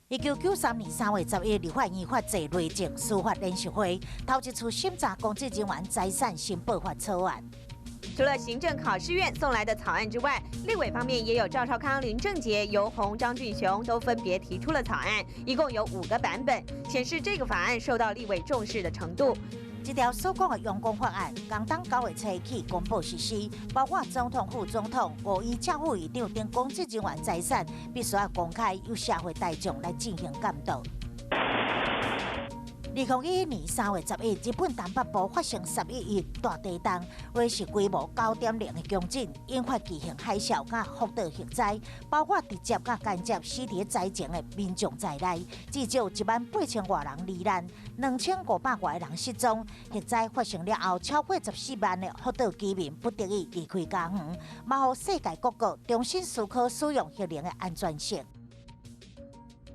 1993年3月11日，立法院法制內政司法聯席會頭一次審查公職人員財產申報法草案。除了行政考試院送來的草案之外，立委方面也有趙少康、林正傑、游鴻、張俊雄都分別提出了草案，一共有五個版本，顯示這個法案受到立委重視的程度。這條所講的陽光法案，剛當9月初起公布實施，包括總統、副總統、五院正副院長等公職人員財產必須要公開，由社會大眾來進行監督。2011年3月11日，日本東北部發生10.11大地動，為是規模9.0的強震，引發巨型海嘯佮福島核災，包括直接佮間接死佇災情的民眾在內，至少1萬8千外人罹難，2500外人失蹤。核災發生了後，超過14萬的福島居民不得已離開家園，嘛予世界各國重新思考使用核能的安全性。